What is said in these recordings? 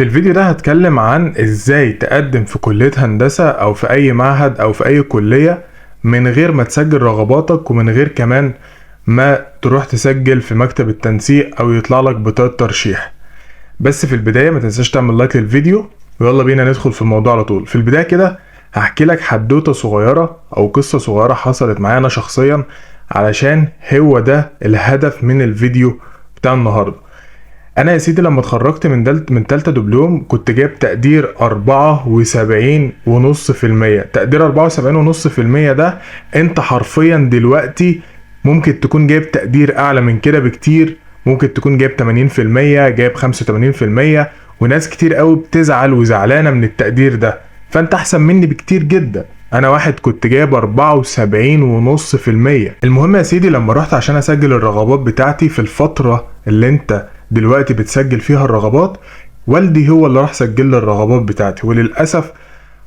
في الفيديو ده هتكلم عن ازاي تقدم في كلية هندسة او في اي معهد او في اي كلية من غير ما تسجل رغباتك، ومن غير كمان ما تروح تسجل في مكتب التنسيق او يطلع لك بطاقة ترشيح. بس في البداية ما تنساش تعمل لايك للفيديو، ويلا بينا ندخل في الموضوع على طول. في البداية كده هحكي لك حدوتة صغيرة او قصة صغيرة حصلت معايا انا شخصيا، علشان هو ده الهدف من الفيديو بتاع النهاردة. انا يا سيدي لما اتخرجت من تالتة دبلوم كنت جايب تقدير أربعة وسبعين ونص في المية. تقدير أربعة وسبعين ونص في المية ده انت حرفيا دلوقتي ممكن تكون جايب تقدير اعلى من كده بكتير، ممكن تكون جايب تمانين في المية، جايب خمسة وتمانين في المية، وناس كتير قوي بتزعل وزعلانة من التقدير ده. فانت احسن مني بكتير جدا، انا واحد كنت جايب أربعة وسبعين ونص في المية. المهم يا سيدي لما رحت عشان اسجل الرغبات بتاعتي في الفترة اللي انت دلوقتي بتسجل فيها الرغبات، والدي هو اللي راح سجل لي الرغبات بتاعتي، وللأسف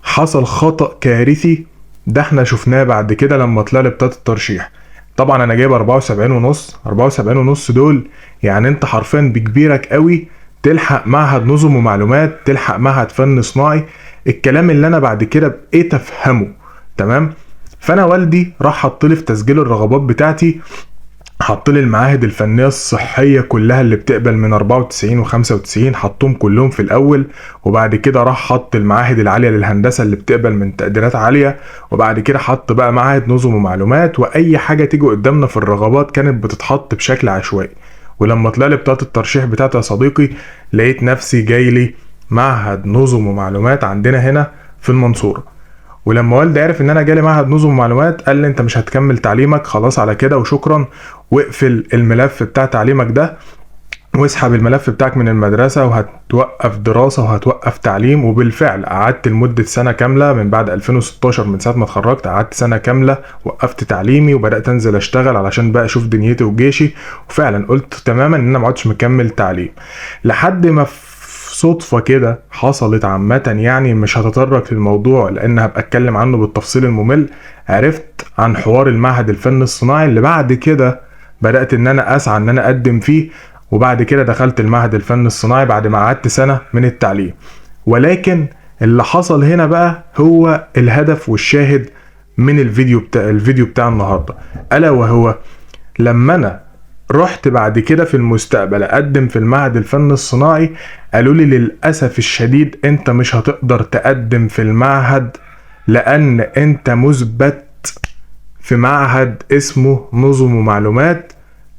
حصل خطأ كارثي ده احنا شفناه بعد كده لما طلع لي بطاقة الترشيح. طبعا انا جايب أربعة وسبعين ونص، أربعة وسبعين ونص دول يعني انت حرفيا بكبيرك قوي تلحق معهد نظم ومعلومات، تلحق معهد فن صناعي، الكلام اللي انا بعد كده بقيت افهمه، تمام. فانا والدي راح حط لي في تسجيل الرغبات بتاعتي، حط لي المعاهد الفنية الصحية كلها اللي بتقبل من أربعة وتسعين وخمسة وتسعين، حطهم كلهم في الأول، وبعد كده راح حط المعاهد العالية للهندسة اللي بتقبل من تقديرات عالية، وبعد كده حط بقى معاهد نظم ومعلومات، وأي حاجة تيجي قدامنا في الرغبات كانت بتتحط بشكل عشوائي. ولما طلع لي بطاقة الترشيح بتاعتي يا صديقي لقيت نفسي جاي لي معهد نظم ومعلومات عندنا هنا في المنصورة. ولما والدي عرف ان انا جالي معهد نظم ومعلومات قال لي انت مش هتكمل تعليمك، خلاص على كده وشكرا، واقفل الملف بتاع تعليمك ده واسحب الملف بتاعك من المدرسة، وهتوقف دراسة وهتوقف تعليم. وبالفعل قعدت لمدة سنة كاملة من بعد 2016، من ساعة ما اتخرجت قعدت سنة كاملة وقفت تعليمي، وبدأت انزل اشتغل علشان بقى اشوف دنيتي وجيشي. وفعلا قلت تماما ان انا ما عدتش مكمل تعليم، لحد ما صدفة كده حصلت عامة، مش هتطرق للموضوع لأن هبقى أتكلم عنه بالتفصيل الممل. عرفت عن حوار المعهد الفن الصناعي اللي بعد كده بدأت إن أنا أسعى إن أنا أقدم فيه، وبعد كده دخلت المعهد الفن الصناعي بعد ما قعدت سنة من التعليم. ولكن اللي حصل هنا بقى هو الهدف والشاهد من الفيديو بتاع النهاردة، ألا وهو لما أنا رحت بعد كده في المستقبل أقدم في المعهد الفن الصناعي قالوا لي للأسف الشديد أنت مش هتقدر تقدم في المعهد لأن أنت مثبت في معهد اسمه نظم ومعلومات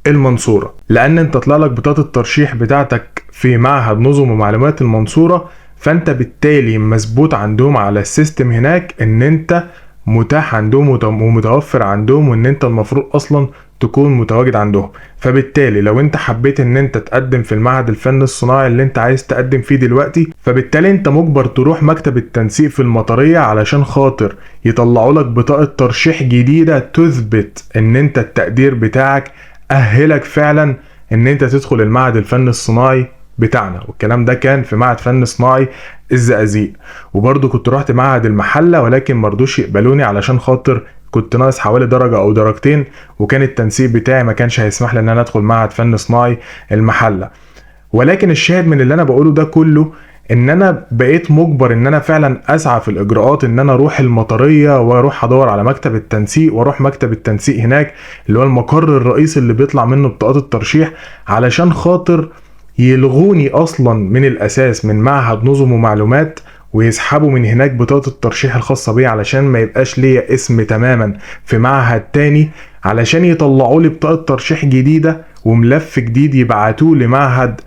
المنصورة، لأن أنت طلع لك بطاقة الترشيح بتاعتك في معهد نظم ومعلومات المنصورة، فأنت بالتالي مثبوت عندهم على السيستم هناك إن أنت متاح عندهم ومتوفر عندهم، وإن أنت المفروض أصلا تكون متواجد عندهم. فبالتالي لو انت حبيت ان انت تقدم في المعهد الفن الصناعي اللي انت عايز تقدم فيه دلوقتي، فبالتالي انت مجبر تروح مكتب التنسيق في المطرية علشان خاطر يطلعوا لك بطاقة ترشيح جديدة تثبت ان انت التقدير بتاعك أهلك فعلا ان انت تدخل المعهد الفن الصناعي بتاعنا. والكلام ده كان في معهد فن صناعي الزقازيق، وبرضه كنت رحت معهد المحلة ولكن مرضوش يقبلوني علشان خاطر كنت ناقص حوالي درجة أو درجتين، وكان التنسيق بتاعي ما كانش هيسمح لي إن أنا أدخل معهد فن صناعي المحلة. ولكن الشاهد من اللي أنا بقوله ده كله إن أنا بقيت مجبر إن أنا فعلا أسعى في الإجراءات، إن أنا أروح المطرية وأروح أدور على مكتب التنسيق، وأروح مكتب التنسيق هناك اللي هو المقر الرئيسي اللي بيطلع منه بطاقات الترشيح، علشان خاطر يلغوني أصلا من الأساس من معهد نظم ومعلومات ويسحبوا من هناك بطاقة الترشيح الخاصة بي علشان ما يبقاش ليا اسم تماما في معهد تاني، علشان يطلعوا لي بطاقة ترشيح جديدة وملف جديد يبعتوه لمعهد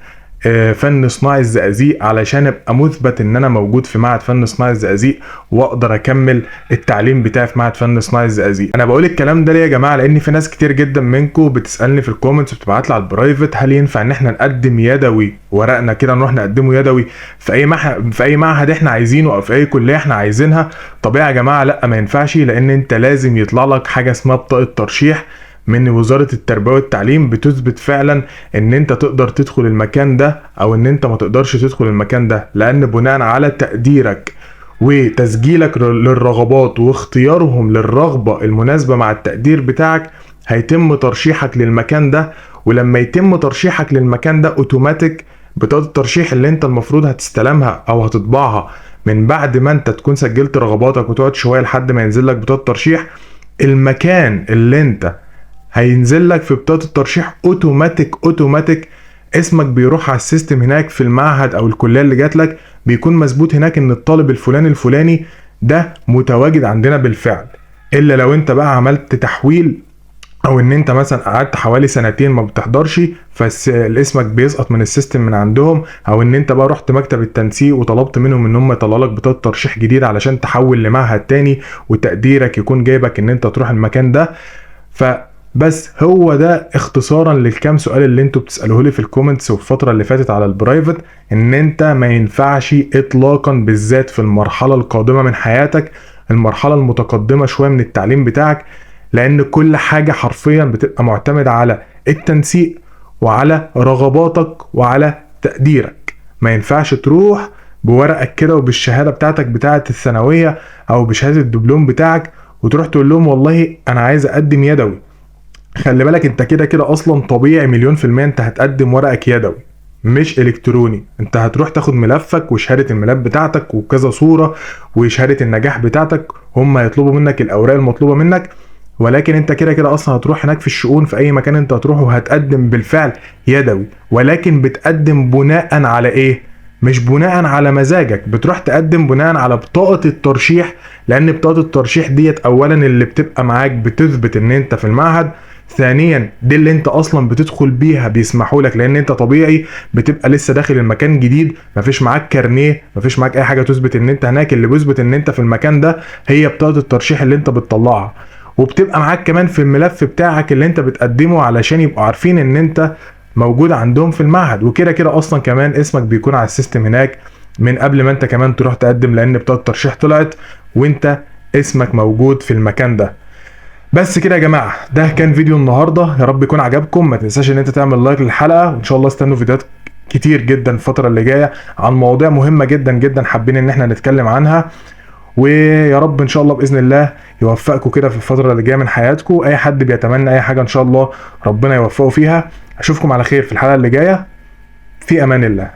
فن صناعي الزقازيق علشان ابقى مثبت ان انا موجود في معهد فن صناعي الزقازيق واقدر اكمل التعليم بتاعي في معهد فن صناعي الزقازيق. انا بقول الكلام ده ليه يا جماعه؟ لان في ناس كتير جدا منكم بتسالني في ال comments وبتبعت لي على ال private، هل ينفع ان احنا نقدم يدوي ورقنا كده، نروح نقدمه يدوي في اي معهد احنا عايزينه او في اي كليه احنا عايزينها؟ طبيعي يا جماعه لا، ما ينفعش، لان انت لازم يطلع لك حاجه اسمها بطاقه ترشيح من وزارة التربية والتعليم بتثبت فعلا ان انت تقدر تدخل المكان ده او ان انت ما تقدرش تدخل المكان ده، لان بناء على تقديرك وتسجيلك للرغبات واختيارهم للرغبة المناسبة مع التقدير بتاعك هيتم ترشيحك للمكان ده. ولما يتم ترشيحك للمكان ده اوتوماتيك بطاقة الترشيح اللي انت المفروض هتستلمها او هتطبعها من بعد ما انت تكون سجلت رغباتك وتقعد شوية لحد ما ينزل لك بطاقة ترشيح، المكان اللي انت هينزل لك في بطاقة الترشيح اوتوماتيك اسمك بيروح على ال system هناك في المعهد او الكلية اللي جات لك، بيكون مثبوت هناك ان الطالب الفلاني الفلاني ده متواجد عندنا بالفعل. الا لو انت بقى عملت تحويل او ان انت مثلا قعدت حوالي سنتين ما بتحضرش فاسمك بيسقط من ال system من عندهم، او ان انت بقى رحت مكتب التنسيق وطلبت منهم ان هم يطلعوا لك بطاقة ترشيح جديدة علشان تحول لمعهد تاني وتقديرك يكون جايبك ان انت تروح المكان ده. فبس هو ده اختصارا للكام سؤال اللي انتوا بتسالوه لي في ال comments والفترة اللي فاتت على ال private، ان انت ما ينفعش اطلاقا بالذات في المرحلة القادمة من حياتك، المرحلة المتقدمة شوية من التعليم بتاعك، لان كل حاجة حرفيا بتبقى معتمدة على التنسيق وعلى رغباتك وعلى تقديرك. ما ينفعش تروح بورقك كده وبالشهاده بتاعتك بتاعه الثانوية او بشهادة الدبلوم بتاعك وتروح تقول لهم والله انا عايز اقدم يدوي. خلي بالك انت كده كده اصلا طبيعي 1,000,000% انت هتقدم ورقك يدوي مش الكتروني. انت هتروح تاخد ملفك وشهادة الميلاد بتاعتك وكذا صوره وشهادة النجاح بتاعتك، هم هيطلبوا منك الاوراق المطلوبة منك، ولكن انت كده كده اصلا هتروح هناك في الشؤون في اي مكان انت هتروحه وهتقدم بالفعل يدوي. ولكن بتقدم بناء على ايه؟ مش بناء على مزاجك، بتروح تقدم بناء على بطاقة الترشيح، لان بطاقة الترشيح ديت اولا اللي بتبقى معاك بتثبت ان انت في المعهد، ثانيا دي اللي انت اصلا بتدخل بيها بيسمحوا لك، لان انت طبيعي بتبقى لسه داخل المكان جديد، مفيش معاك كارنيه، مفيش معاك اي حاجة تثبت ان انت هناك، اللي بيثبت ان انت في المكان ده هي بطاقة الترشيح اللي انت بتطلعها، وبتبقى معاك كمان في الملف بتاعك اللي انت بتقدمه علشان يبقوا عارفين ان انت موجود عندهم في المعهد. وكده كده اصلا كمان اسمك بيكون على ال system هناك من قبل ما انت كمان تروح تقدم، لان بطاقة الترشيح طلعت وانت اسمك موجود في المكان ده. بس كده يا جماعة، ده كان فيديو النهارده، يا رب يكون عجبكم. ما تنساش ان انت تعمل like للحلقة، وان شاء الله استنوا فيديوهات كتير جدا الفترة اللي جاية عن مواضيع مهمة جدا جدا حابين ان احنا نتكلم عنها. ويا رب ان شاء الله باذن الله يوفقكم كده في الفترة اللي جاية من حياتكم. اي حد بيتمنى اي حاجة ان شاء الله ربنا يوفقه فيها. اشوفكم على خير في الحلقة اللي جاية، في امان الله.